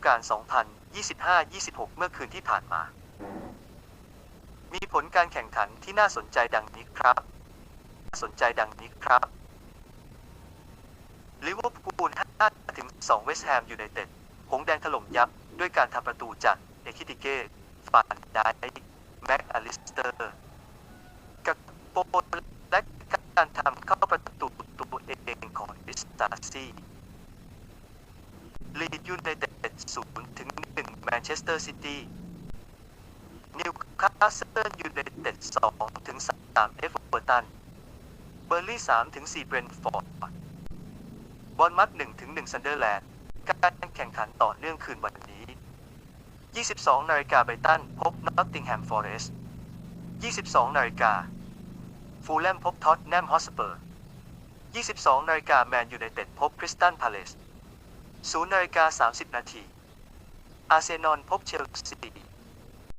ການ ສອງພັນ ยี่สิบห้า ยี่สิบหก ເມື່ອຄືນທີ່ຜ່ານມາ ມີຜົນການແຂ່ງຂັນທີ່ໜ້າສົນໃຈດັ່ງນີ້ຄັບ ໜ້າສົນໃຈດັ່ງນີ້ຄັບ ລິເວີພູລ ຫ້າ ສອງ ເວສແຮມ ຢູໄນເຕັດ ຫົງແດງຖະຫຼົ່ມຍັບດ້ວຍການທຳປະຕູຈາກ ເອຄິຕິເກ ຟານໄດ ແມັກອາລິສເຕີ ກາກໂປ ແລະ ການທຳເຂົ້າປະຕູຕົວເອງຂອງ ເອລິສ ສະຕາຊີ ລີດ ຢູໄນເຕັດ ສູນ ໜຶ່ງ ແມນເຊສເຕີ ຊິຕີ ນິວຄາສເຊິນ ຢູໄນເຕັດ ສອງ ສາມ ເອເວີຕັນ ເບີນລີ ສາມ ສີ່ ເບຣນຟອດ ບອນມັດ ໜຶ່ງ ໜຶ່ງ ຊັນເດີແລນ ການແຂ່ງຂັນຕໍ່ເນື່ອງຄືນວັນນີ້ ยี่สิบสอง ນາລິກາ ໄບຣຕັນ ພົບ ນອດຕິງແຮມ ຟໍເຣສ ยี่สิบสอง ນາລິກາ ຟູລແຮມ ພົບ ທອດແນມ ຮອດສະເປີ ยี่สิบสอง ນາລິກາ ແມນ ຢູໄນເຕັດ ພົບ ຄຣິສຕັນ ພາເລສ ສູນ ນາລິກາ ສາມສິບ ນາທີ ອາເຊນອນ ພົບ ເຊລຊີ